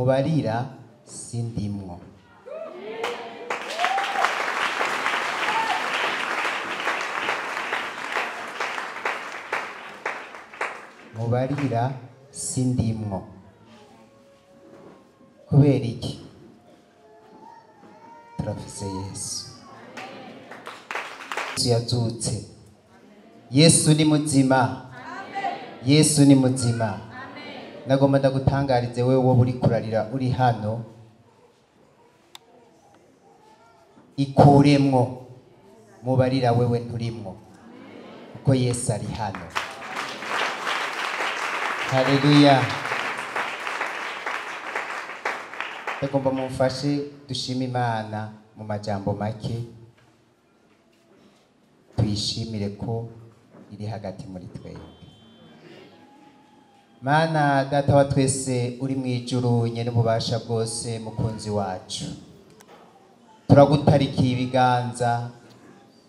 Mubarira sindimwo. Mubarira sindimwo. Kubera iki? Turafise Yesu. Yesu yazutse. Yesu ni muzima. Yesu ni muzima. Nagomba ndagutangarize wewe wowe uri kurarira uri hano, ikuremwo mubarira wewe nturimwo, kuko Yesu ari hano. Haleluya. Ndagomba mumfashe dushime Imana mu majambo make, tuyishimire ko iri hagati muri twebwe. Mana Data wa twese uri mu ijuru, nyene ububasha bwose, mukunzi wacu, turagutarikiye ibiganza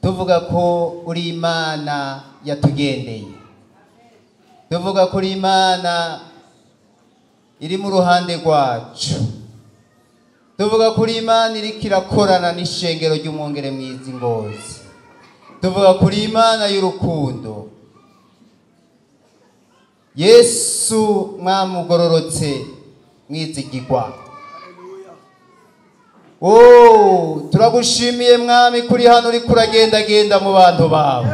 tuvuga ko uri Imana yatugendeye, tuvuga ko uri Imana iri mu ruhande rwacu, tuvuga ko uri Imana iriko irakorana n'ishengero ry'umwungere mwiza Ngozi, tuvuga ko uri Imana y'urukundo. Yesu mwamugororotse mwizigirwa. Oh, turagushimiye mwami kuri hano uri kuragendagenda mu bantu bawe.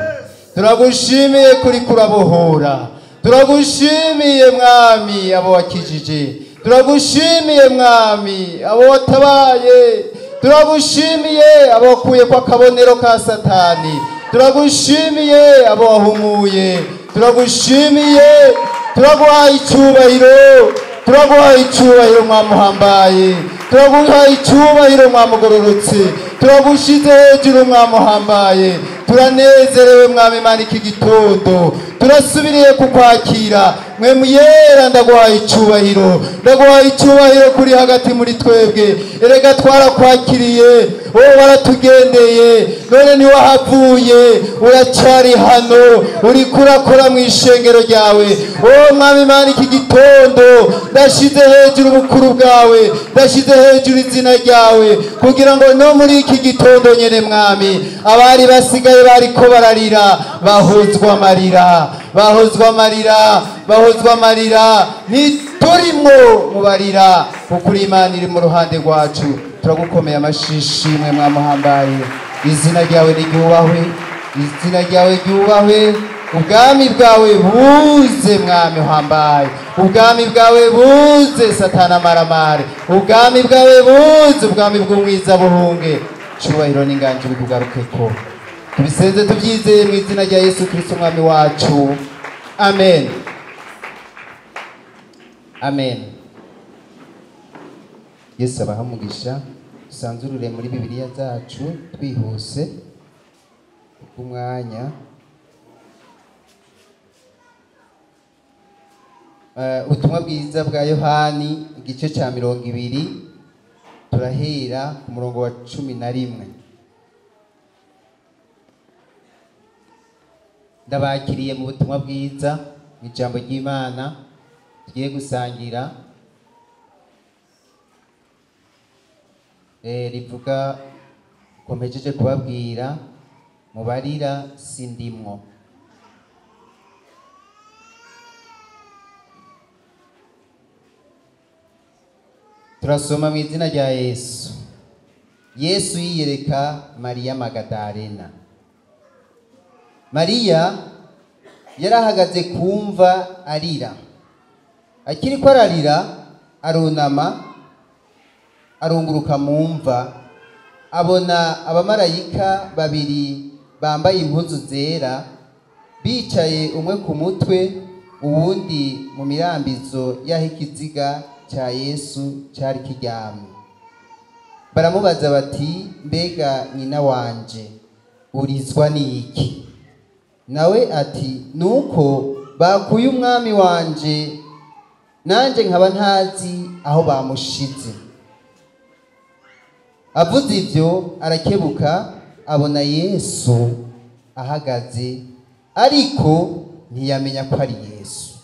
Turagushimiye kuri kurabohora. Turagushimiye mwami abo wakijije. Turagushimiye mwami abo watabaye. Turagushimiye abo wakuye kwa kabonero ka Satani. Turagushimiye abo wahumuye. Turagushimiye, turaguhaye icyubahiro, turaguhaye icyubahiro mwamuhambaye, turaguhaye icyubahiro mwamugororotse, turagushize hejuru mwamuhambaye. Turanezerewe mwami Imana iki gitondo, turasubiriye kukwakira mwe muyera. Ndaguhaye icyubahiro, ndaguhaye icyubahiro kuri hagati muri twebwe. Erega twarakwakiriye, wowe waratugendeye, none ntiwahavuye, uracyari hano, uri kurakora mu ishengero ryawe. Wowe mwami Imana iki gitondo ndashize hejuru ubukuru bwawe, ndashize hejuru izina ryawe, kugira ngo no muri iki gitondo nyene mwami abari basigaye bariko bararira bahozwa amarira, bahozwa amarira, bahozwa amarira. Ntiturimwo mubarira, kuko uri Imana iri mu ruhande rwacu. Turagukomeye amashishimwe mwamuhambaye. Izina ryawe niryubahwe, izina ryawe ryubahwe. Ubwami bwawe buze mwami uhambaye, ubwami bwawe buze Satana maramare, ubwami bwawe buze, ubwami bw'umwiza buhunge. Cyubahiro n'inganji bikugarukeko. Tubisenze tubyizeye mu izina rya Yesu Kristo mwami wacu. Amen. Amen. Yesu abaha umugisha. Dusanzurure muri Bibiliya zacu twihuse umwanya. Ubutumwa bwiza bwa Yohani igice ca 20, turahera ku murongo wa 11. Ndabakiriye mu butumwa bwiza mu ijambo ry'Imana tugiye gusangira, rivuga komejeje kubabwira mubarira sindimwo. Turasoma mu izina rya Yesu. Yesu yiyereka Mariya Magadalena. Mariya yarahagaze kumva arira. Akiriko ararira arunama arunguruka mu mva, abona abamarayika babiri bambaye impuzu zera bicaye umwe ku mutwe uwundi mu mirambizo y'aho ikiziga cya Yesu cyari kiryamye. Baramubaza bati, mbega nyina wanje urizwa n'iki? Nawe ati, nuko bakuye umwami wanje nanje nkaba ntazi aho bamushize. Avuze ivyo arakebuka abona Yesu ahagaze, ariko ntiyamenya ko ari Yesu.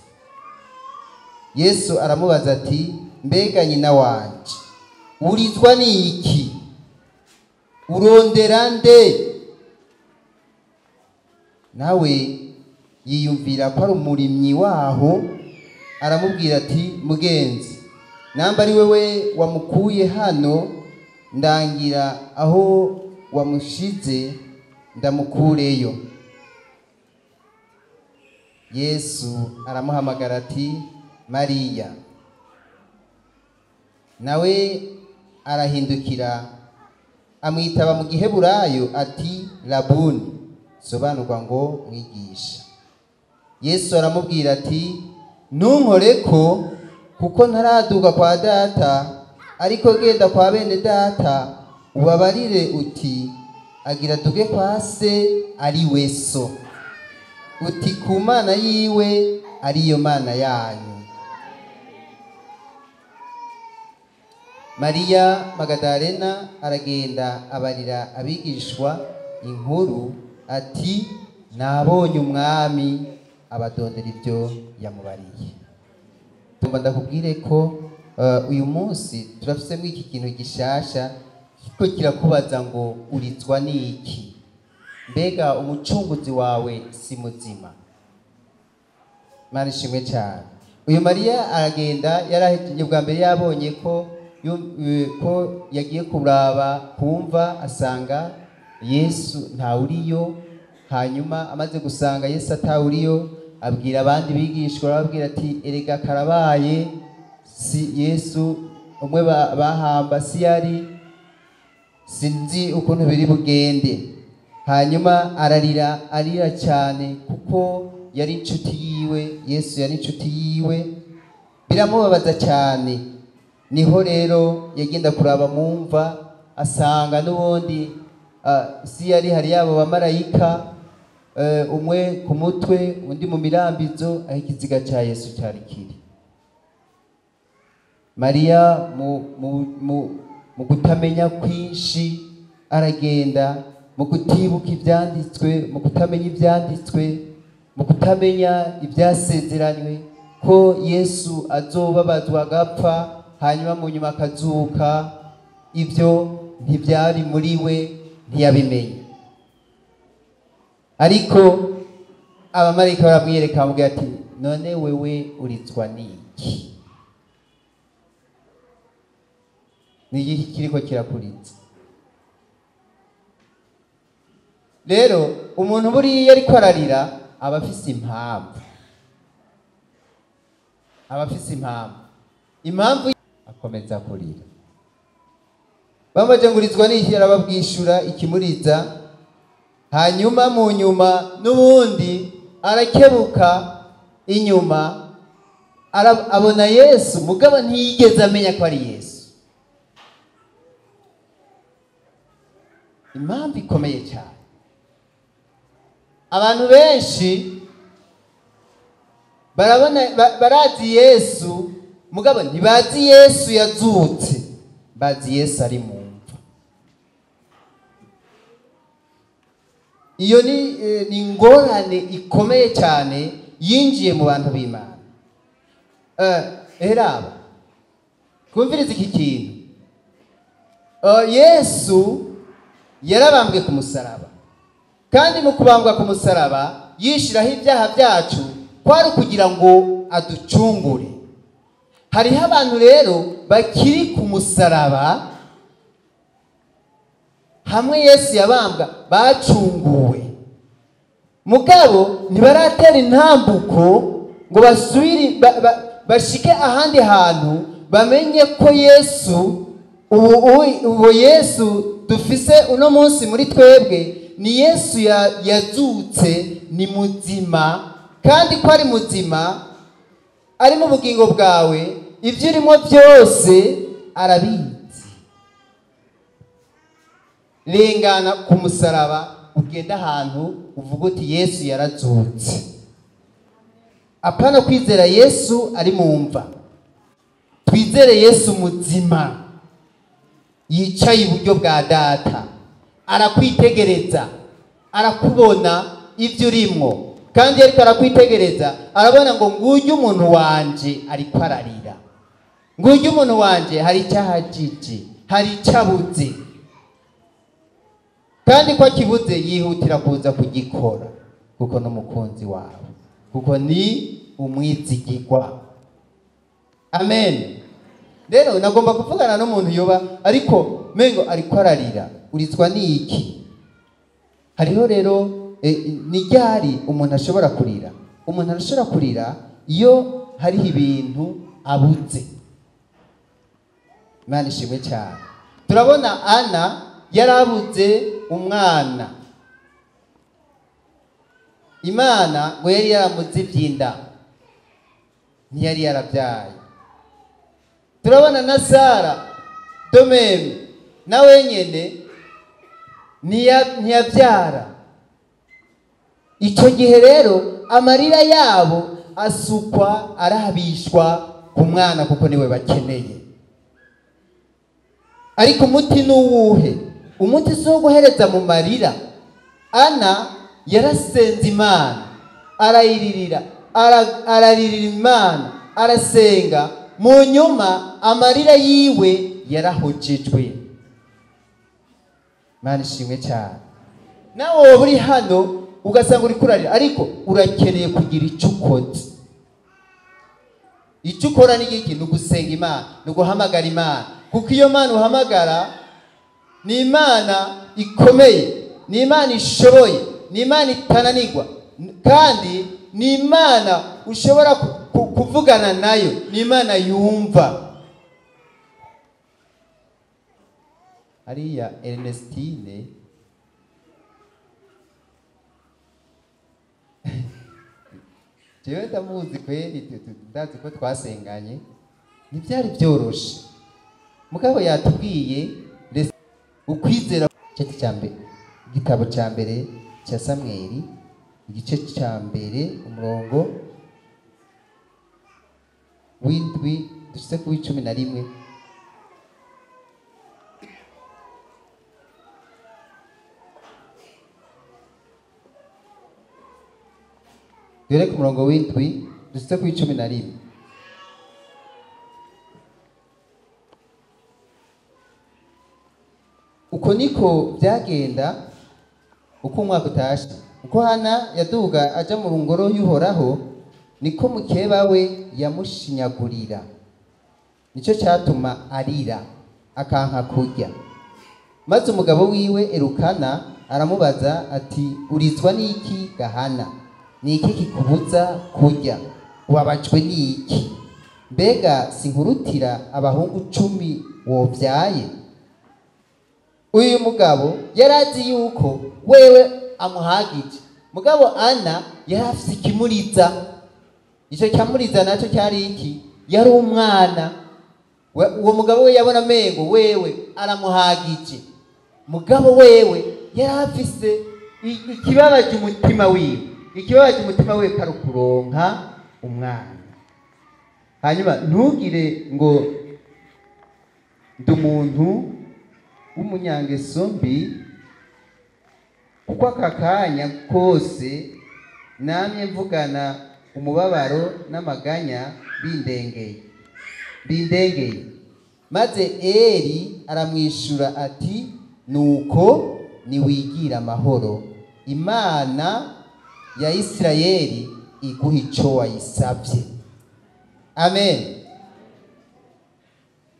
Yesu aramubaza ati, Mbega nyina wanje, urizwa n'iki? Urondera nde? Nawe yiyumvira ko ari umurimyi waho, aramubwira ati: Mugenzi, namba ari wewe wamukuye hano, ndangira aho wamushize ndamukureyo. Yesu aramuhamagara ati: Mariya. Nawe arahindukira, amwitaba mu Giheburayo ati: Rabuni, sobanurwa ngo mwigisha. Yesu aramubwira ati: Ntunkoreko, kuko ntaraduga kwa Data, ariko genda kwa bene data ubabarire uti: Agira duge kwa se ari we so, uti ku Mana yiwe ariyo Mana yanyu. Mariya Magadalena aragenda abarira abigishwa inkuru ati: Nabonye Umwami. Abadondera ibyo yamubariye. Tumba ndakubwire ko uyu munsi turafisemo iki kintu gishasha kiko kirakubaza ngo: Urizwa n'iki? Mbega umucunguzi wawe si muzima? Mana ishimwe cyane. Uyu Mariya aragenda, yarahejeje bwa mbere, yabonye ko yagiye kuraba kumva, asanga Yesu ntawuriyo. Hanyuma amaze gusanga Yesu atawuriyo, abwira abandi bigishwa, arababwira ati: Erega karabaye, si Yesu umwe bahamba, si yari, sinzi ukuntu biri bugende. Hanyuma ararira, arira cyane, kuko yari inshuti yiwe. Yesu yari inshuti yiwe, biramubabaza cyane. Niho rero yagenda kuraba mumva, asanga n'ubundi si yari, hari yabo bamarayika, umwe ku mutwe, undi mu mirambizo, aho ikiziga cya Yesu cyari kiri. Mariya mu kutamenya kwinshi aragenda, mu kutibuka ibyanditswe, mu kutamenya ibyanditswe, mu kutamenya ibyasezeranywe ko Yesu azobabazwa, agapfa, hanyuma mu nyuma akazuka, ibyo ntibyari muri we, ntiyabimenya. Ariko abamarayika baramwiyereka, bamubwira ati: None wewe urizwa n'iki? Ni igiki kiriko kirakuritsa? Rero umuntu buriya ariko ararira aba afise impamvu, aba afise impamvu. Impamvu akomeza kurira, bamaze ngo urizwa n'iki, arababwishura ikimuriza. Hanyuma mu nyuma n'ubundi arakebuka inyuma, abona Yesu, mugabo ntiyigeze amenya ko ari Yesu. Impamvu ikomeye cyane, abantu benshi barabona barazi Yesu, mugabo ntibazi Yesu yazutse, bazi Yesu ari mu mva. Iyo ni ingorane ikomeye cyane yinjiye mu bantu b'Imana. Eraba twumvirize iki kintu. Yesu yarabambwe ku musaraba, kandi mu kubambwa ku musaraba yishiraho ibyaha byacu, kwari ukugira ngo aducungure. Hariho abantu rero bakiri ku musaraba hamwe Yesu yabambwa, bacunguwe, mugabo ntibaratera intambuko ngo basubire bashike ahandi hantu, bamenye ko Yesu ubu Yesu dufise uno munsi muri twebwe ni Yesu yazutse, ni muzima, kandi ko ari muzima, ari mu bugingo bwawe, ibyo urimo byose arabizi. Rengana ku musaraba, ugenda ahantu uvuga uti: Yesu yarazutse. Apana kwizera Yesu ari mu mva, twizere Yesu muzima yicaye iburyo bwa Data, arakwitegereza, arakubona ibyo urimwo, kandi ariko arakwitegereza, arabona ngo: Nguyu umuntu wanje ariko ararira. Ngo urya umuntu wanje hari icyahagije, hari icyabuze, kandi ko akibuze yihutira kuza kugikora, kuko n'umukunzi wawe, kuko ni umwizigirwa. Amen. Rero nagomba kuvugana n'umuntu yoba ariko mengo ariko ararira, urizwa n'iki? Hariho rero ni ryari umuntu ashobora kurira? Umuntu arashobora kurira iyo hariho ibintu abuze. Imana ishimwe cyane. Turabona Ana yarabuze umwana, Imana ngo yari yaramuzivye inda, ntiyari yarabyaye. Turabona na Sara domeme na wenyene ntiyabyara. Icyo gihe rero amarira yabo asukwa arabishwa ku mwana, kuko niwe bakeneye. Ariko umuti nuwuhe? Umuti si uwo guhereza mu marira. Ana yarasenze Imana, arayiririra, araririra Imana, arasenga. Mu nyuma amarira yiwe yarahojejwe. Imana ishimwe cyane. Nawe woba uri hano ugasanga uri kurarira, ariko urakeneye kugira icyo ukoze. Icyo ukora ni iki? Ni ugusenga Imana, ni uguhamagara Imana, kuko iyo Mana uhamagara ni Imana ikomeye, ni Imana ishoboye, ni Imana itananirwa, kandi ni Imana ushobora kuvugana nayo, ni Imana yumva. Hariya Ernestine jewe ndamuzi kweli, ndazi ko twasenganye, ntibyari byoroshe. Mugabo yatubwiye ukwizera. Igice cya mbere, igitabo cya mbere cya Samweli, igice cya mbere umurongo w'indwi dushitse ku 11. Dore ku murongo w'indwi dushitse ku 11. Uko niko byagenda uko umwaka utashe. Uko Hana yaduga aja mu ngoro y'Uhoraho, niko mukeba we yamushinyagurira. Nicyo cyatuma arira akanka kurya. Maze umugabo wiwe Elukana aramubaza ati, urizwa n'iki Gahana? Ni iki kikubuza kurya? Wabajwe n'iki? Mbega sinkurutira abahungu 10 wobyaye? Uyu mugabo yarazi yuko wewe amuhagije. Mugabo Ana yarafise ikimuriza. Icyo cyamuriza nacyo cyari iki? Yari umwana. Uwo mugabo we yabona mengo wewe aramuhagije. Mugabo wewe yarafise ikibabaje umutima wiwe. Ikibabaje umutima wiwe karukuronka umwana. Hanyuma ntugire ngo ndi umuntu w'umunyangeso mbi, kuko aka kanya kose namye mvugana umubabaro n'amaganya bindengeye. Maze Eli aramwishura ati, nuko niwigira amahoro, Imana ya Isirayeli iguha ico wayisabye. Amen.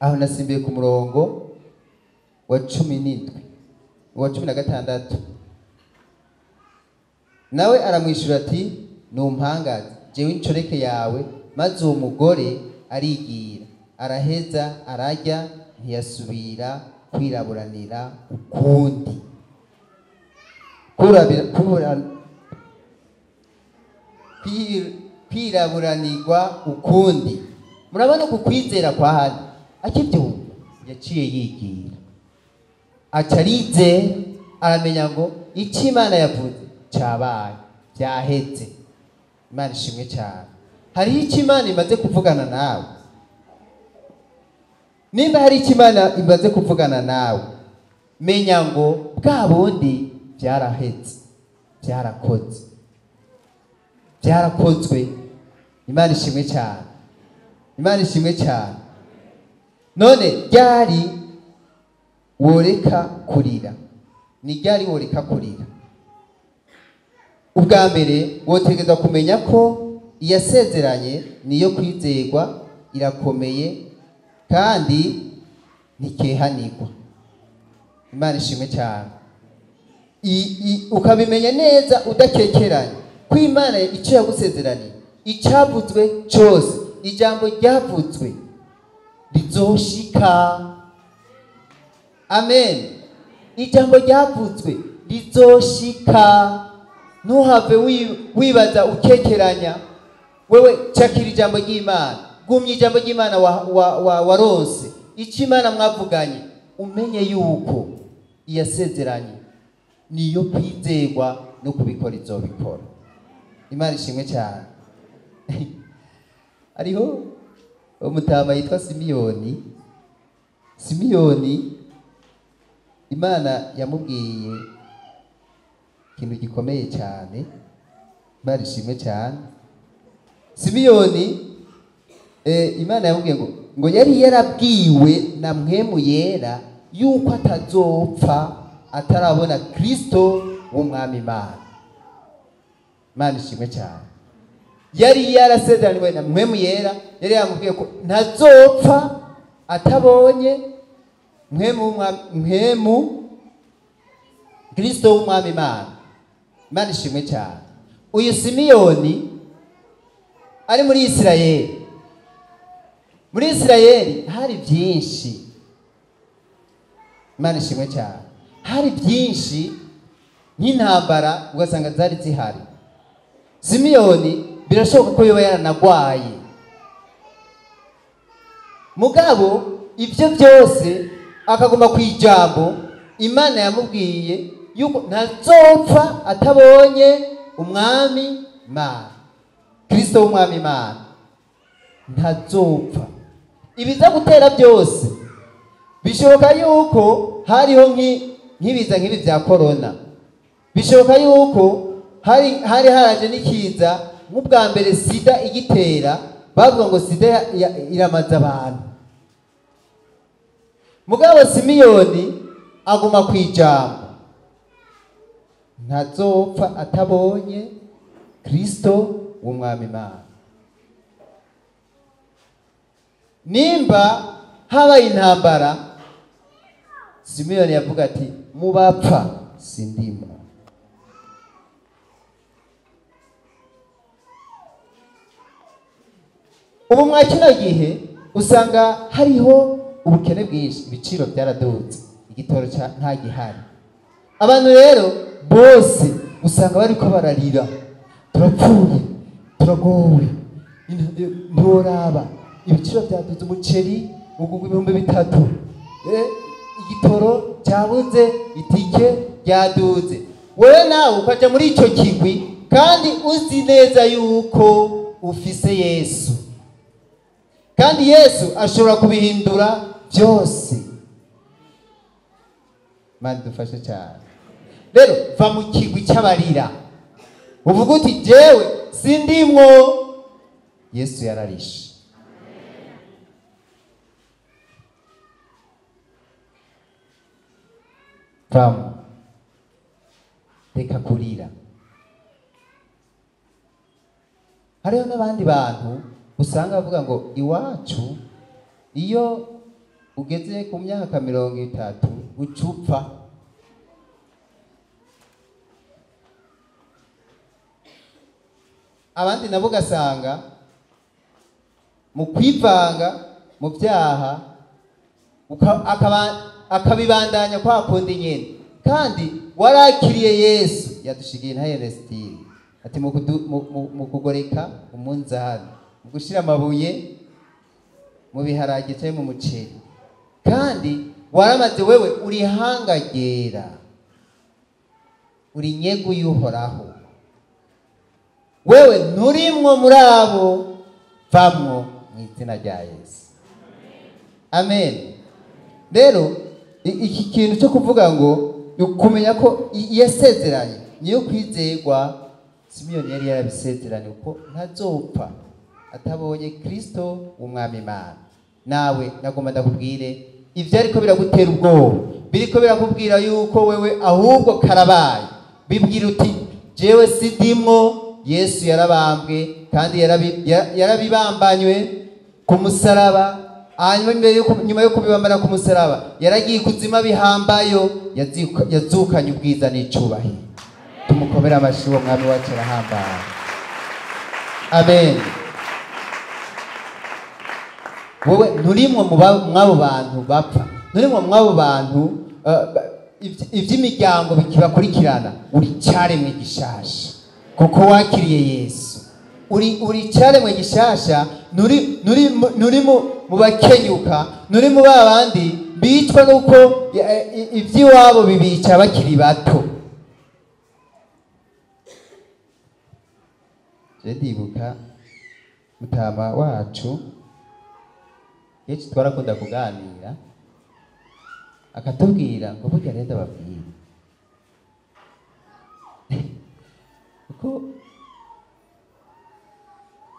Aho nasimbiye ku murongo wa 17, wa 16. Nawe aramwishura ati, numpangaze jewe incoreke yawe. Maze uwo mugore arigira, araheza ararya, ntiyasubira kwiraburanira ukundi. Kwiraburanirwa ukundi. Murabona ku kwizera kwa Hana akibyumva yaciye yigira, acarize, aramenya ngo icyo Imana yavuze cyabaye, byahetse. Imana ishimwe cyane. Hariho icyo Imana imaze kuvugana nawe. Nimba hari icyo Imana imaze kuvugana nawe, menya ngo bwa bundi byarahetse, byarakoze, byarakozwe. Imana ishimwe cyane. Imana ishimwe cyane. None ryari woreka kurira? Ni ryari woreka kurira? Ubwa mbere wotegereza kumenya ko iyasezeranye niyo kwizerwa, irakomeye kandi ntikehanirwa. Imana ishimwe cyane. Ukabimenya neza udakekeranye ko Imana icyo yagusezeraniye, icyavuzwe cyose, ijambo ryavuzwe rizoshika. Amen. Ijambo ryavuzwe rizoshika. Ntuhave wibaza ukekeranya. Wewe cakira ijambo ry'Imana, gumya ijambo ry'Imana waronse, icyo Imana mwavuganye, umenye yuko iyasezeranye niyo kwizerwa no kubikora izobikora. Imana ishimwe cyane. Hariho umutama yitwa Simiyoni. Simiyoni Imana yamubwiye ikintu gikomeye cyane. Imana ishimwe cyane. Simiyoni Imana yamubwiye ngo yari yarabwiwe na Mpwemu Yera yuko atazopfa atarabona Kristo w'Umwami Imana. Imana ishimwe cyane. Yari yarasezeraniwe na Mpwemu Yera, yari yamubwiye ko ntazopfa atabonye Mpwemu Kristo w'Umwami Imana. Imana ishimwe cyane. Uyu Simiyoni ari muri Isirayeli. Muri Isirayeli hari byinshi. Imana ishimwe cyane. Hari byinshi nk'intambara ugasanga zari zihari. Simiyoni birashoboka ko yoba yaranagwaye. Mugabo ibyo byose akaguma ku ijambo Imana yamubwiye yuko ntazopfa atabonye Umwami Imana, Kristo w'Umwami Imana. Ntazopfa. Ibiza gutera byose bishoboka yuko hariho nk'ibiza nk'ibi bya corona. Bishoboka yuko hari haraje n'ikiza nk'ubwa mbere sida igitera, bavuga ngo sida iramaza abantu. Mugabo Simiyoni aguma ku ijambo, ntazopfa atabonye Kristo w'Umwami Imana. Nimba habaye intambara, Simiyoni yavuga ati mubapfa sindimo. Ubu mwa kino gihe usanga hariho ubukene bwinshi, ibiciro byaradutse, igitoro nta gihari. Abantu rero bose usanga bariko bararira, turapfuye, turagowe, ntiworaba, ibiciro byadutse, umuceri ugugwa 3000, igitoro cyabuze, itike ryaduze. Wewe nawe ukaja muri icyo kigwi kandi uzi neza yuko ufise Yesu, kandi Yesu ashobora kubihindura byose. Imana idufashe cyane. Rero va mu kigwi cy'abarira, uvuga uti jewe sindimwo, Yesu yararishe. Vamo, reka kurira. Hariho n'abandi bantu usanga bavuga ngo iwacu iyo ugeze ku myaka 30 ucupfa. Abandi nabo ugasanga mu kwivanga mu byaha akabibandanya kwa kundi nyene, kandi warakiriye Yesu yadushigiye nta Ernestine ati mu kugoreka umunzani, mu gushira amabuye mu biharage cyangwa mu muceri, kandi waramaze wewe uri hangagera, uri nyegu y'Uhoraho, wewe nturimwo muri abo, vamwo mu izina rya Yesu. Amen. Rero iki kintu cyo kuvuga ngo kumenya ko yasezeranye niyo kwizerwa, Simiyoni yari yarabisezeranye ko ntazopfa atabonye Kristo w'Umwami Imana. Nawe nagomba ndakubwire ibyo ariko biragutera ubwoba, biriko birakubwira yuko wewe ahubwo karabaye, bibwira uti jewe sidimwo, Yesu yarabambwe kandi yarabibambanywe ku musaraba. Hanyuma nyuma yo kubibambana ku musaraba yaragiye kuzima bihambayo, yazukanye ubwiza n'icubahiro. Tumukomere amashi, uwo mwami wacu arahambaye. Amen. Wowe nturimwo mw'abo bantu bapfa, nturimwo mw'abo bantu ivy'imiryango bikibakurikirana. Uri cyaremwe gishasha kuko wakiriye Yesu. Uri cyaremwe gishasha, nturi mu bakenyuka, nturi mu babandi bicwa nuko ivy'iwabo bibica bakiri bato. Je ndibuka mutama wacu kenshi twarakunda kuganira, akatubwira ngo burya rero ndababwira kuko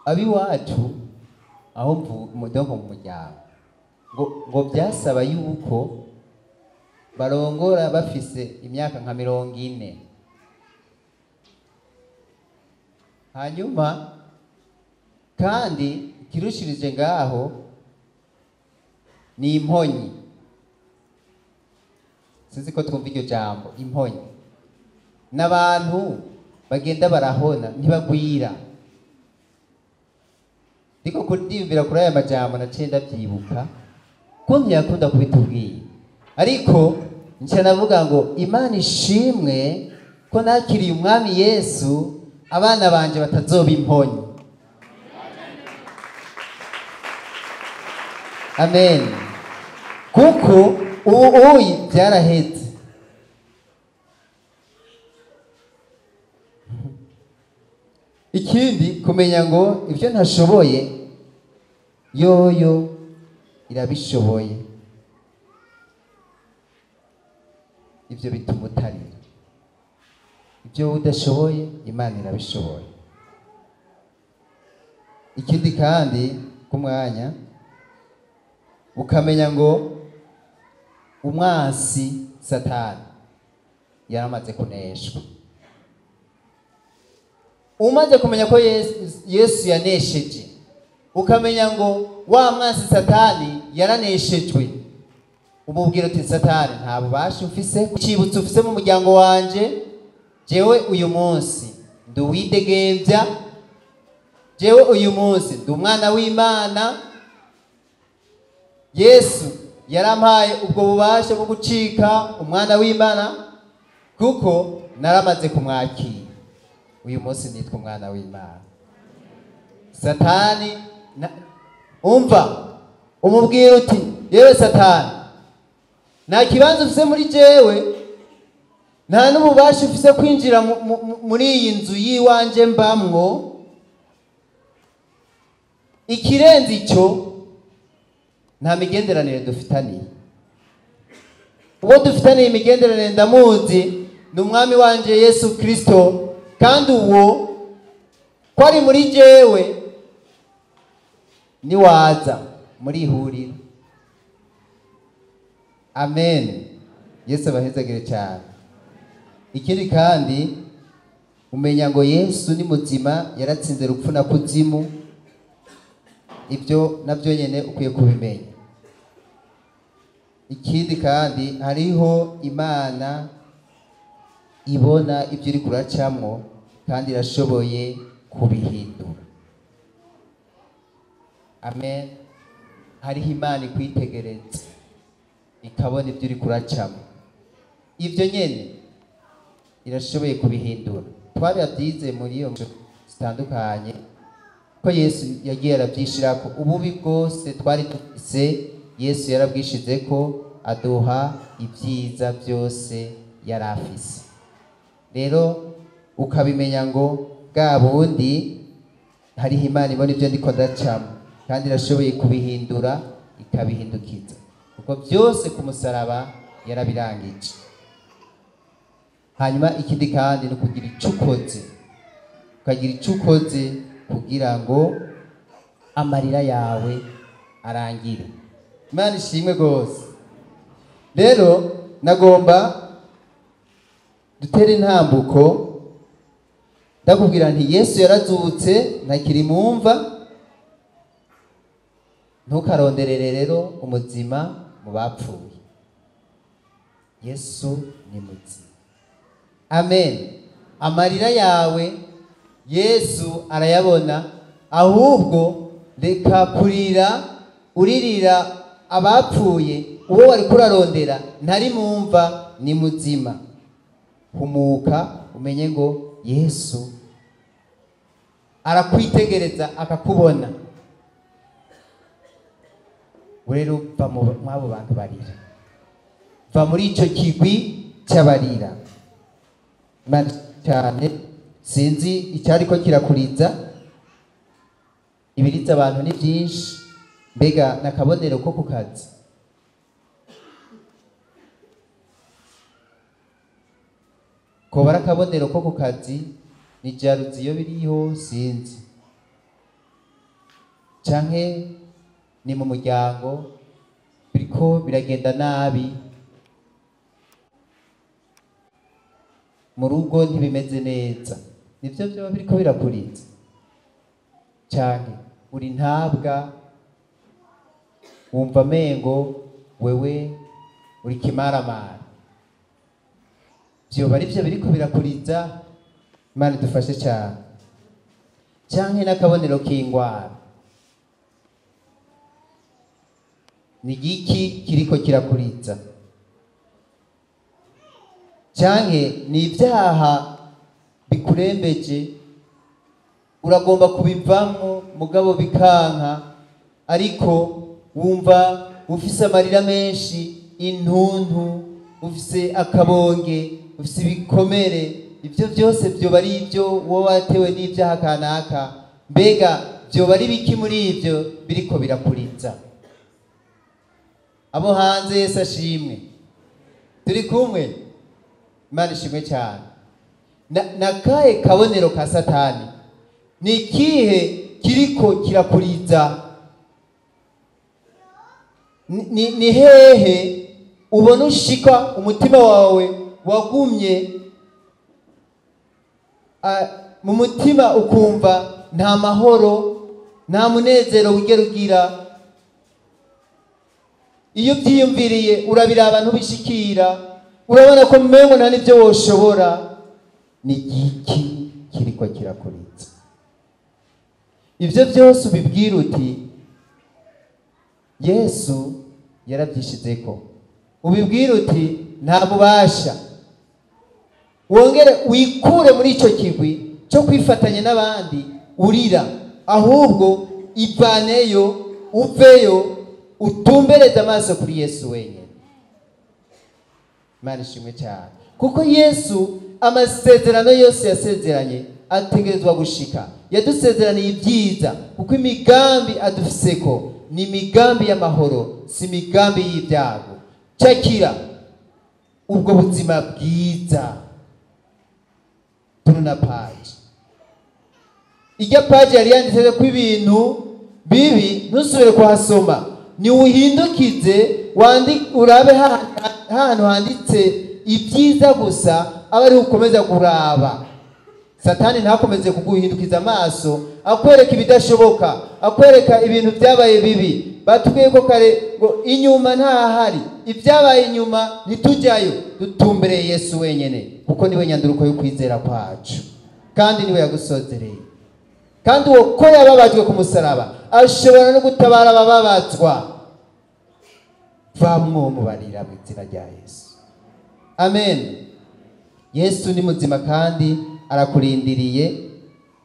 abiwacu aho mu muryango ngo byasaba yuko barongora bafise imyaka nka 40. Hanyuma kandi kirushirije ngaho ni imponyi. Sinzi ko twumva iryo jambo imponyi. N'abantu bagenda barahona ntibagwira. Ndiko kudiyumvira kuri aya majambo naciye ndavyibuka kuntu yakunda kubitubwira, ariko nca navuga ngo Imana ishimwe ko nakiriye umwami Yesu, abana banje batazoba imponyi. Amen. Kuko ubu uyi byaraheze. Ikindi kumenya ngo ibyo ntashoboye yoyo irabishoboye, ibyo bituma utarira. Ibyo udashoboye Imana irabishoboye. Ikindi kandi kumwanya ukamenya ngo umwansi Satani yaramaze kuneshwa. Umaze kumenya ko Yesu yanesheje, ukamenya ngo wa mwansi Satani yaraneshejwe, umubwira uti Satani nta bubasha ufise, icibutso ufise mu muryango wanje, jewe uyu munsi nduwidegemvya, jewe uyu munsi ndi umwana w'Imana. Yesu yarampaye ubwo bubasha bwo gucika umwana w'Imana kuko naramaze kumwakira. Uyu munsi nitwa umwana w'Imana. Satani umva umubwira uti yewe Satani, nta kibanza ufise muri jewe, nta n'ububasha ufise kwinjira muri iyi nzu yiwanje mbamwo. Ikirenze ico nta migenderanire dufitaniye. Uwo dufitaniye imigenderanire ndamuzi, ni umwami wanje Yesu Kristo, kandi uwo ko ari muri jewe niwaza muri ihuriro. Amen. Yesu abahezagire cyane. Ikindi kandi umenya ngo Yesu ni muzima, yaratsinze urupfu na kuzimu. Ibyo nabyo nyene ukwiye kubimenya. Ikindi kandi hariho Imana ibona ibyo uri kuracamwo kandi irashoboye kubihindura. Amen. Hariho Imana ikwitegereza ikabona ibyo uri kuracamwo, ibyo nyene irashoboye kubihindura. Twarabyize muri iyo zitandukanye ko Yesu yagiye arabyishirako ububi bwose twari dufise, Yesu yarabwishize ko aduha ibyiza byose yarafise. Rero ukabimenya ngo bwa bundi hariho Imana ibona ibyo ndiko ndacamo kandi irashoboye kubihindura ikabihindukiza, kuko byose ku musaraba yarabirangije. Hanyuma ikindi kandi ni ukugira ico ukoze, ukagira ico ukoze kugira ngo amarira yawe arangire. Imana ishimwe gose. Rero nagomba dutere intambuko, ndakubwira nti Yesu yarazutse ntakiri mu mva. Ntukaronderere rero umuzima mu bapfuye. Yesu ni muzima. Amen. Amarira yawe Yesu arayabona, ahubwo reka kurira uririra abapfuye. Uwo wari kurarondera ntari mu mva, ni muzima. Humuka umenye ngo Yesu arakwitegereza akakubona. Rero va mw'abo bantu barira, va muri ico kigwi cy'abarira. Imana cyane, sinzi icyariko kirakuriza, ibiriza abantu ni byinshi. Mbega nakabonero ko ku kazi, kobara akabonero ko ku kazi ni jaruzi iyo biriho, sinzi, canke ni mu muryango biriko biragenda nabi, mu rugo ntibimeze neza, nivyo vyoba biriko birakuriza, canke uri ntabwa wumva mengo wewe uri kimaramara, vyoba ari vyo biriko birakuriza. Imana idufashe cyane. Canke n'akabonero k'ingwara, ni igiki kiriko kirakuriza, canke ni ibyaha bikurembeje, uragomba kubivamwo mugabo bikanka, ariko wumva ufise amarira menshi, intuntu, ufise akabonge, ufise ibikomere. Ivyo byose vyoba ari ibyo wowe watewe n'ibyaha kanaka. Mbega vyoba ari biki muri ivyo biriko birakuriza? Abo hanze Yesu ashimwe, turi kumwe. Imana ishimwe cyane. Na kahe kabonero ka Satani, ni ikihe kiriko kirakuriza? Ni hehe ubona ushika umutima wawe wagumye mu mutima, ukumva nta mahoro, nta munezero wigera ugira? Iyo ubyiyumviriye urabiraba ntubishikira, urabona ko mmengo nta n'ibyo woshobora. Ni igiki kiriko kirakuriza? Ibyo byose ubibwira uti Yesu yarabyishizeko, ubibwira uti nta bubasha. Wongere wikure muri ico kigwi cyo kwifatanya n'abandi urira, ahubwo ivaneyo, uveyo, utumbereze amaso kuri Yesu wenyine. Imana ishimwe cyane, kuko Yesu amasezerano yose yasezeranye ategerezwa gushika. Yadusezeraniye ibyiza, kuko imigambi adufiseko ni imigambi y'amahoro, si imigambi y'ibyago. Cakira ubwo buzima bwiza. Turuna paji, ijya paji yari yanditse ko ibintu bibi ntusubire kuhasoma, ni uhindukize urabe hantu handitse ibyiza gusa, aba ari ukomeza kuraba. Satani ntakomeze kuguhindukiza amaso akwereka ibidashoboka, akwereka ibintu byabaye bibi. Batubwiye ko kare ngo inyuma ntahari, ibyabaye inyuma ntitujyayo, dutumbereye Yesu wenyene, kuko niwe nyanduruko yo kwizera kwacu, kandi niwe yagusozereye. Kandi uwo ko yababajwe ku musaraba ashobora no gutabara abababazwa. Vamwo mubarira mu izina rya Yesu. Amen. Yesu ni muzima kandi arakurindiriye.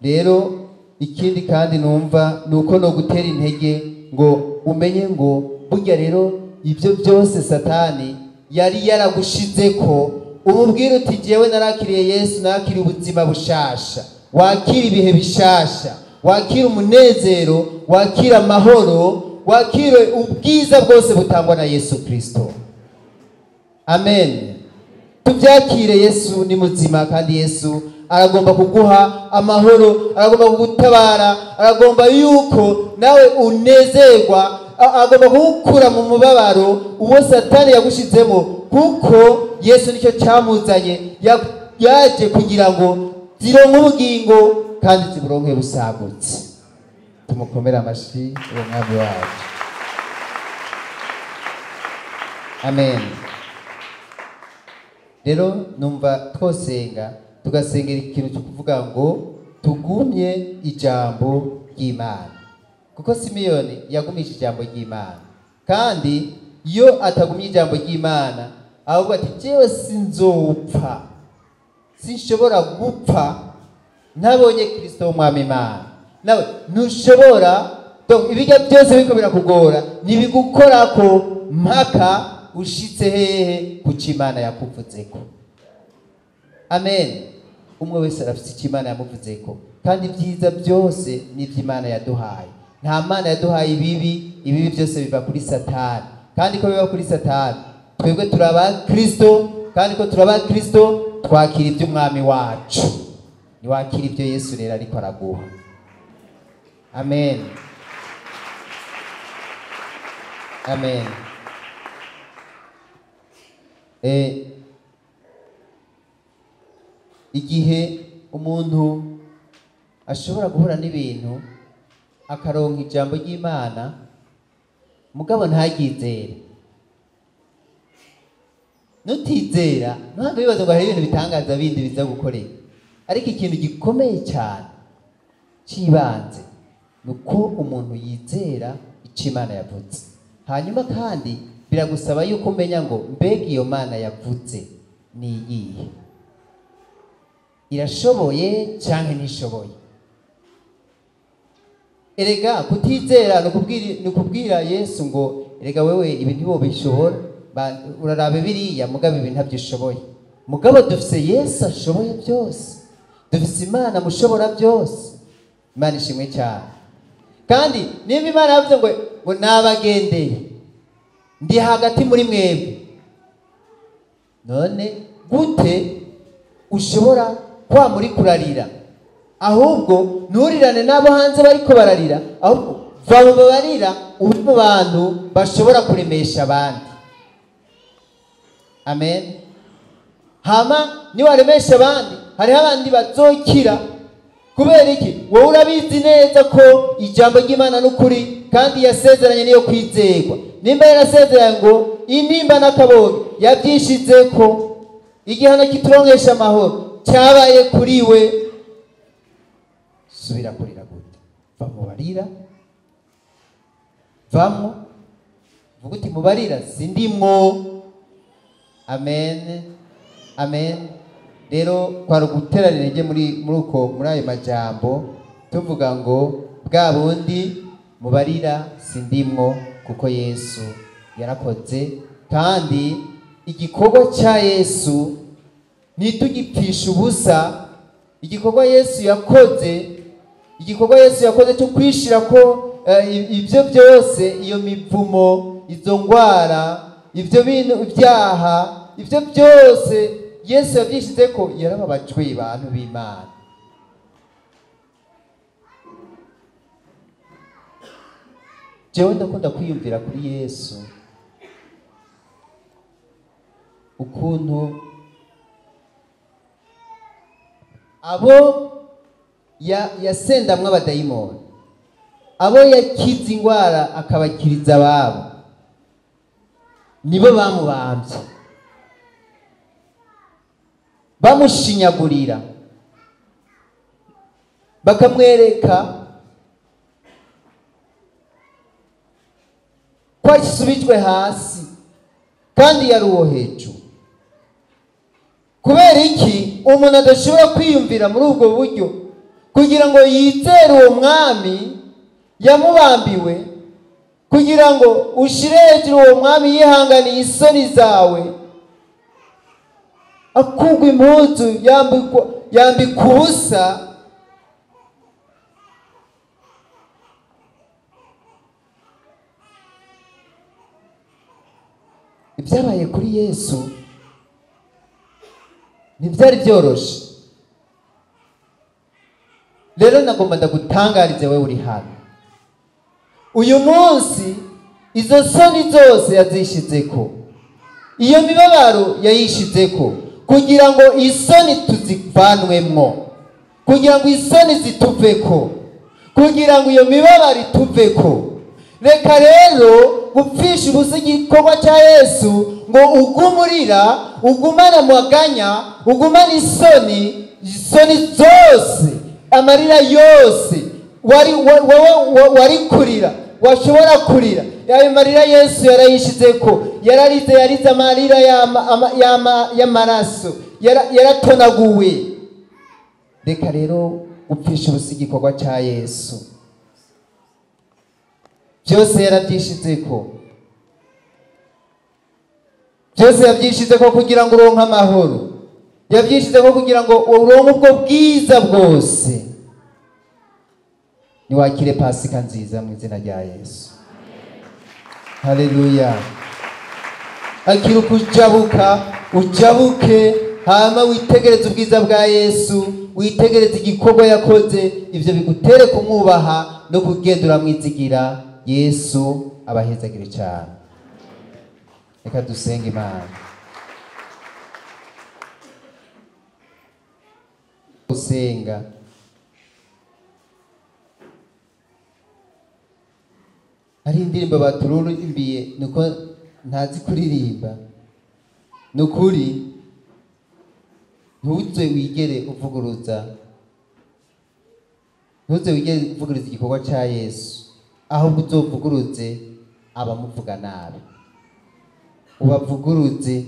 Rero ikindi kandi numva nuko no gutera intege ngo umenye ngo burya rero ibyo byose Satani yari yaragushizeko, umubwira uti jewe narakiriye Yesu, nakiriye ubuzima bushasha, wakira ibihe bishasha, wakira umunezero, wakira amahoro, wakira ubwiza bwose butangwa na Yesu Kristo. Amen. Tubyakire, Yesu ni muzima kandi Yesu aragomba kuguha amahoro, aragomba kugutabara, aragomba yuko nawe unezerwa. Agomba kugukura mu mubabaro uwo Satani yagushizemo, kuko Yesu nicyo cyamuzanye. Yaje kugira ngo zironke ubugingo kandi ziburonke busagutse. Tumukomere amashi uwo mwami wacu. Amen. Rero numva twosenga, tugasengera ikintu cyo kuvuga ngo tugumye ijambo ry'Imana, kuko Simiyoni yagumije ijambo ry'Imana. Kandi iyo atagumye ijambo ry'Imana, ahubwo ati jewe sinzopfa, sinshobora gupfa ntabonye Kristo w'umwami Imana. Nawe ntushobora, donc ibijya byose biriko birakugora ntibigukorako mpaka ushitse hehe? Ku cyo Imana yakuvuzeko. Amen. Umwe wese arafite icyo Imana yamuvuzeko, kandi ibyiza byose ni iby'Imana yaduhaye. Nta Mana yaduhaye ibibi, ibibi byose biva kuri Satani. Kandi ko biva kuri Satani, twebwe turaba Kristo, kandi ko turaba Kristo twakira iby'umwami wacu. Niwakira ibyo Yesu rero ariko araguha. Amen. Amen. Igihe umuntu ashobora guhura n'ibintu akaronka ijambo ry'Imana mugabo ntaryizere, nutizera ntabwo bibaza ngo hari ibintu bitangaza bindi biza gukoreka. Ariko ikintu gikomeye cyane cy'ibanze ni uko umuntu yizera icyo Imana yavuze. Hanyuma kandi biragusaba yuko umenya ngo mbega iyo Mana yavuze ni iyihe, irashoboye cyangwa ntishoboye. Erega kutizera ni ukubwira Yesu ngo erega wewe ibi ntiwobishobora, uraraba biriya mugabo ibi ntabyishoboye. Mugabo dufise Yesu ashoboye byose, dufise Imana mushobora byose. Imana ishimwe cyane. Kandi nimba Imana yavuze ngo nabagendeye, ndi hagati muri mwebwe, none gute ushobora kwa muri kurarira? Ahubwo nturirane n'abo hanze bariko bararira, ahubwo va mu barira ube mu bantu bashobora kuremesha abandi. Amen. Hama niwaremesha abandi, hariho abandi bazokira. Kubera iki? Wowe urabizi neza ko ijambo ry'Imana n'ukuri, kandi yasezeranye niyo kwizerwa. Nimba yarasezeranye ngo intimba n'akabonge yabyishizeko, igihano kituronkesha amahoro cyabaye kuri we. Subira kurira gute? Va mu barira, vamo, vuga uti mubarira sindimwo. Amen. Amen. Rero kwari uguteranira intege muri uko muri ayo majambo tuvuga ngo bwa bundi mubarira sindimwo, kuko Yesu yarakoze. Kandi igikorwa cya Yesu ntitugipfisha ubusa. Igikorwa Yesu yakoze, igikorwa Yesu yakoze cyo kwishira ko ibyo byose, iyo mivumo, izo ngwara, ibyo bintu ibyaha, ibyo byose Yesu yabyishize ko yarababajwe abantu b'Imana. Jewe ndakunda kwiyumvira kuri Yesu ukuntu abo yasendamwe abadayimoni, abo yakiza ingwara akabakiriza ababo, nibo bamubambye bamushinyagurira, bakamwereka ko asubijwe hasi kandi yari uwo hejuru. Kubera iki umuntu adashobora kwiyumvira muri ubwo buryo kugira ngo yizere uwo mwami yamubambiwe, kugira ngo ushire hejuru uwo mwami yihanganiye isoni zawe, akugwa impuzu yambikwa ubusa, Ibyabaye kuri Yesu ntibyari byoroshe. Rero nagomba ndagutangarize wewe uri hano uyu munsi, Izo soni zose yazishizeko, iyo mibabaro yayishizeko kugira ngo isoni tuzivanwemwo, kugira ngo isoni zituveko, kugira ngo iyo mibabaro ituveko. Reka rero gupfisha ubusa igikorwa cya Yesu ngo ugumurira, ugumane amaganya, ugumane isoni, isoni zose, amarira yose wari kurira, washobora kurira. Ayo marira Yesu yarayishizeko, yararize, yarize amarira y'amaraso, yaratonaguwe. Reka rero gupfisha ubusa igikorwa cya Yesu. Byose yarabyishizeko, byose yabyishizeko kugira ngo uronke amahoro, yabyishizeko kugira ngo uronke ubwo bwiza bwose. Niwakire Pasika nziza mu izina rya Yesu. Haleluya. Akira ukujabuka, ujabuke, hama witegereze ubwiza bwa Yesu, witegereze igikorwa yakoze, ivyo bigutere kumwubaha no kugendura mwizigira. Yesu abahezagire cyane. Reka dusenge Imana. Gusenga. Hari indirimbo batururimbiye nuko ntazi kuririmba. Nukuri ntuze wigere uvuguruza, ntuze wigere uvuguruza igikorwa cya Yesu, ahubwo uzovuguruze abamuvuga nabi, ubavuguruze,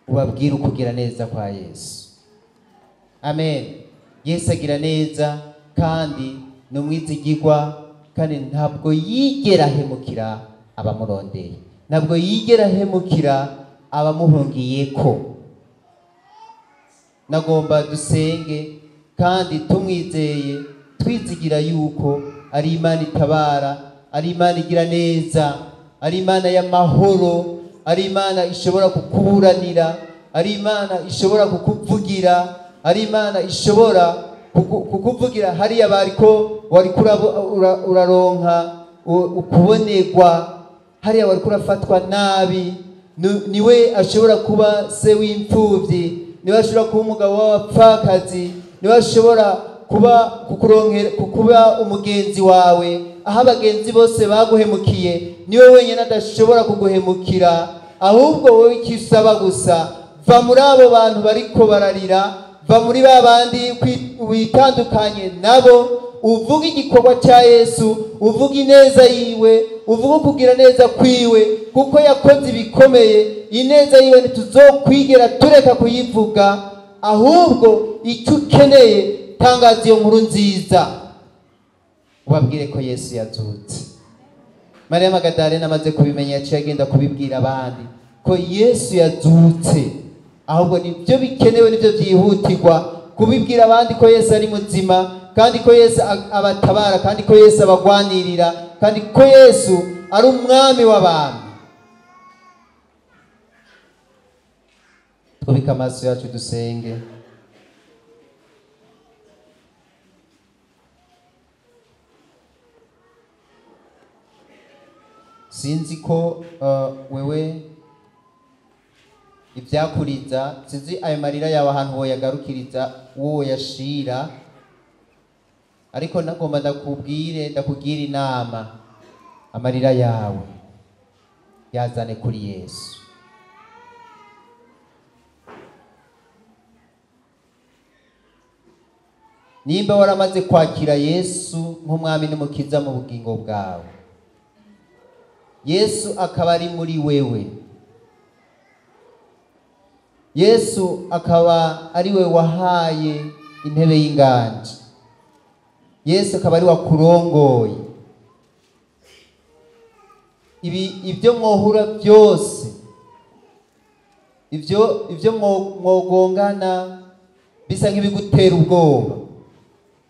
ubabwire ukugira neza kwa Yesu. Amen. Yesu agira neza kandi ni umwizigirwa, kandi ntabwo yigera ahemukira abamurondeye, ntabwo yigera ahemukira abamuhungiyeko. Nagomba dusenge kandi tumwizeye, twizigira yuko ari Imana itabara, ari Imana igira neza, ari Imana y'amahoro, ari Imana ishobora kukuburanira, ari Imana ishobora kukuvugira, ari Imana ishobora kukuvugira hariya bariko wariko uraronka ukubonerwa, hariya wariko urafatwa nabi. Niwe ashobora kuba se w'imfuvyi, niwe ashobora kuba umugabo w'abapfakazi, niwe ashobora kuba kukuronkera, kukuba umugenzi wawe. Aho abagenzi bose baguhemukiye, niwe wenyine adashobora kuguhemukira. Ahubwo wowe icyo usaba gusa, va muri abo bantu bariko bararira, va muri ba bandi witandukanye nabo, uvuge igikorwa cya Yesu, uvuge ineza yiwe, uvuge kugira neza kwiwe, kuko yakoze ibikomeye. Ineza yiwe ntituzokwigera tureka kuyivuga. Ahubwo icyo ukeneye, tangaza iyo nkuru nziza, ubabwire ko Yesu yazutse. Mariya Magadalena amaze kubimenya, yaciye agenda kubibwira abandi ko Yesu yazutse. Ahubwo nibyo bikenewe, nibyo byihutirwa, kubibwira abandi ko Yesu ari muzima, kandi ko Yesu abatabara, kandi ko Yesu abagwanirira, kandi ko Yesu ari umwami w'abantu. Twubike amaso yacu dusenge. Sinzi ko wewe ibyakuriza, sinzi ayo marira yawe ahantu woyagarukiriza, woyashira, ariko nagomba ndakubwire, ndakugira inama, amarira yawe yazane kuri Yesu. Nimba waramaze kwakira Yesu nk'umwami n'umukiza mu bugingo bwawe, Yesu akaba ari muri wewe, Yesu akaba ari we wahaye intebe y'inganji, Yesu akaba ari wakurongoye, ibi ibyo mwohura byose, ibyo mwogongana bisa nk'ibigutera ubwoba,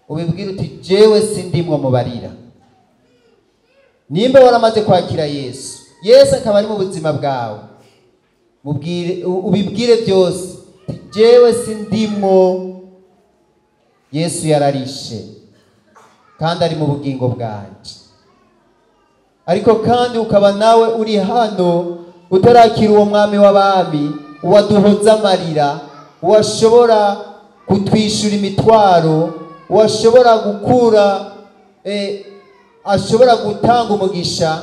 ubibwira uti jewe sindimwo mubarira. Nimba waramaze kwakira Yesu, Yesu akaba ari mu buzima bwawe, mubwire, ubibwire byose, jewe sindimwo, Yesu yararishe kandi ari mu bugingo bwanje. Ariko kandi ukaba nawe uri hano utarakira uwo mwami w'abami, uwaduhoza amarira, uwashobora kutwishyura imitwaro, uwashobora gukura ashobora gutanga umugisha,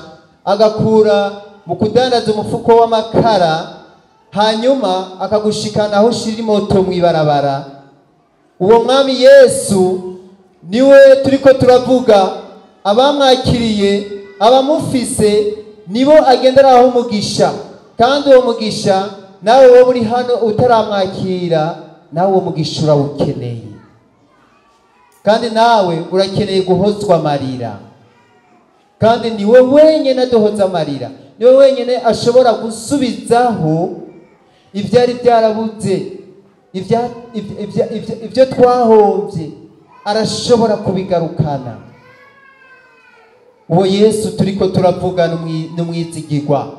agakura mu kudandaza umufuko w'amakara, hanyuma akagushikana aho ushira imoto mw'ibarabara. Uwo mwami Yesu niwe turiko turavuga. Abamwakiriye, abamufise, nibo agenderaho umugisha. Kandi uwo mugisha nawe wowe uri hano utaramwakira, nawe uwo mugisha urawukeneye. Kandi nawe urakeneye guhozwa amarira. Kandi niwe wenyine aduhoza amarira, niwe wenyine ashobora gusubizaho ibyari byarabuze, ibyo twahombye, arashobora kubigarukana. Uwo Yesu turiko turavuga n'umwizigirwa.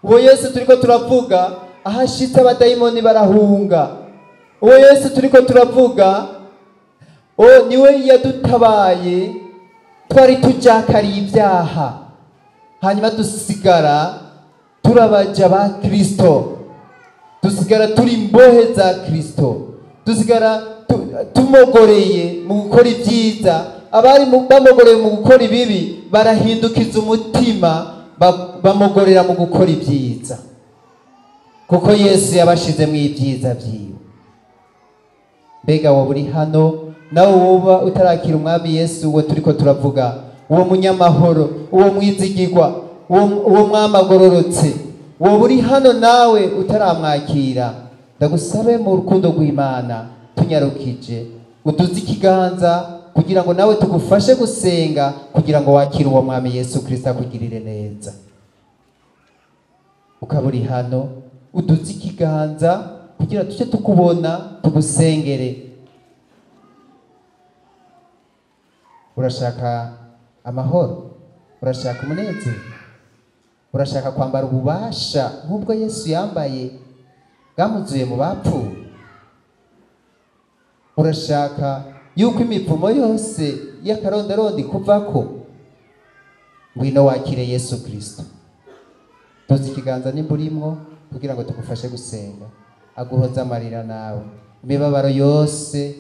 Uwo Yesu turiko turavuga ahashitse abadayimoni barahunga. Uwo Yesu turiko turavuga niwe yadutabaye, twari tujakariye ibyaha, hanyuma dusigara turabaja ba Kristo, dusigara turi imbohe za Kristo, dusigara tumogoreye mu gukora ibyiza. Abari bamogoreye mu gukora ibibi barahindukiza umutima, bamogorera mu gukora ibyiza, kuko Yesu yabashizemo ibyiza byiwe. Mbega wowe uri hano nawe woba utarakira umwami Yesu uwo turiko turavuga, uwo munyamahoro, uwo mwizigirwa, uwo mwami agororotse, wowe uri hano nawe utaramwakira, ndagusabe mu rukundo rw'Imana tunyarukije uduze ikiganza kugira ngo nawe tugufashe gusenga, kugira ngo wakire uwo mwami Yesu Kristo akugirire neza. Ukaba uri hano uduze ikiganza kugira tujye tukubona tugusengere. Urashaka amahoro, urashaka umunezero, urashaka kwambara ububasha nk'ubwo Yesu yambaye bwamuzuye mu bapfuye, urashaka yuko imivumo yose y'akarondarondi kuvako, ngwino wakire Yesu Kristo. Tuzi ikiganza nimba urimwo kugira ngo tugufashe gusenga, aguhoze amarira nawe, imibabaro yose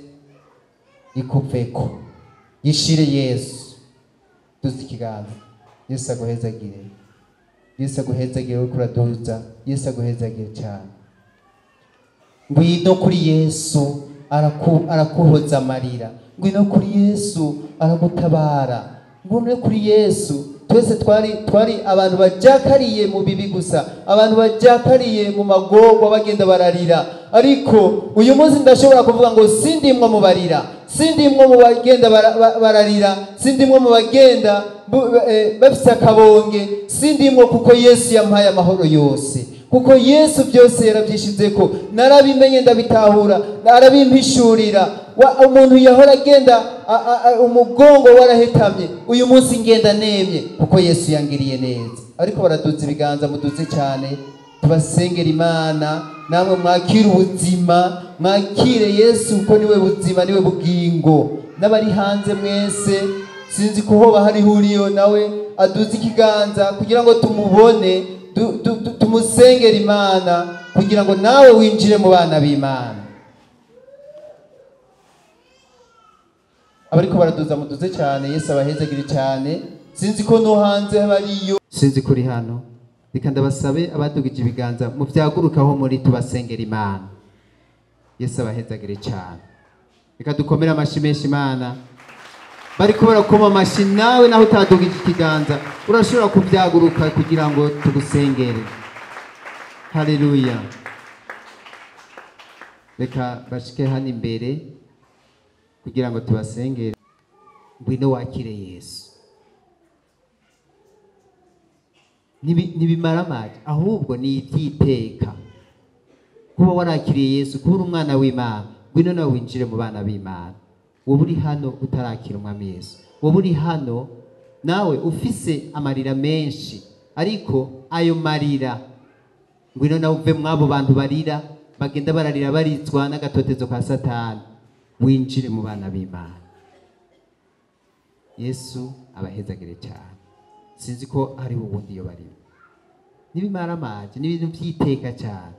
ikuveko, yishire Yesu. Tuzi ikiganza. Yesu aguhezagire, Yesu aguhezagire uriko uraduza, Yesu aguhezagire cyane. Ngwino kuri Yesu arakuhoza amarira, ngwino kuri Yesu aragutabara, ngwino kuri Yesu. Twese twari abantu bajakariye mu bibi gusa, abantu bajakariye mu magorwa bagenda bararira, ariko uyu munsi ndashobora kuvuga ngo sindimwo mu barira, sindimwo mu bagenda bararira, sindimwo mu bagenda bafise akabonge, sindimwo, kuko Yesu yampaye amahoro yose, kuko Yesu byose yarabyishizeko. Narabimenye ndabitahura, arabimpishurira. Umuntu yahora agenda umugongo warahetamye, uyu munsi ngenda nemye kuko Yesu yangiriye neza. Ariko baraduza ibiganza, muduze cyane, tubasengera Imana, namwe mwakire ubuzima, mwakire Yesu kuko niwe buzima, niwe bugingo. N'abari hanze mwese, sinzi ko hoba hari huriyo nawe aduze ikiganza kugira ngo tumubone, tumusengera Imana kugira ngo nawe winjire mu bana b'Imana. Abariko baraduza muduze cyane, Yesu abahezagire cyane. Sinzi ko no hanze bariyo, sinzi kuri hano. Reka ndabasabe abadugije ibiganza muvyagurukaho muri tubasengera Imana. Yesu abahezagire cyane. Reka dukomere amashi menshi Imana. Bariko barakoma amashi, nawe naho utadugije ikiganza urashobora kuvyaguruka kugira ngo tugusengere. Haleluya. Reka bashike hano imbere kugira ngo tubasengere. Ngwino wakire Yesu. Nibimara amazi, ahubwo ni ibyiteka. Kuba warakiriye Yesu, kuba uri umwana w'Imana, ngwino nawe winjire mu bana b'Imana. Wowe uri hano utarakira umwami Yesu, wowe uri hano nawe ufise amarira menshi, ariko ayo marira ngwino nawe uve mw'abo bantu barira, bagenda bararira baritswa n'agatotezo ka Satani, winjire mu bana b'Imana. Yesu abahezagire cyane. Sinzi ko hariho ubundi iyo barimo n'ibimaramaje n'ibintu by'iteka cyane.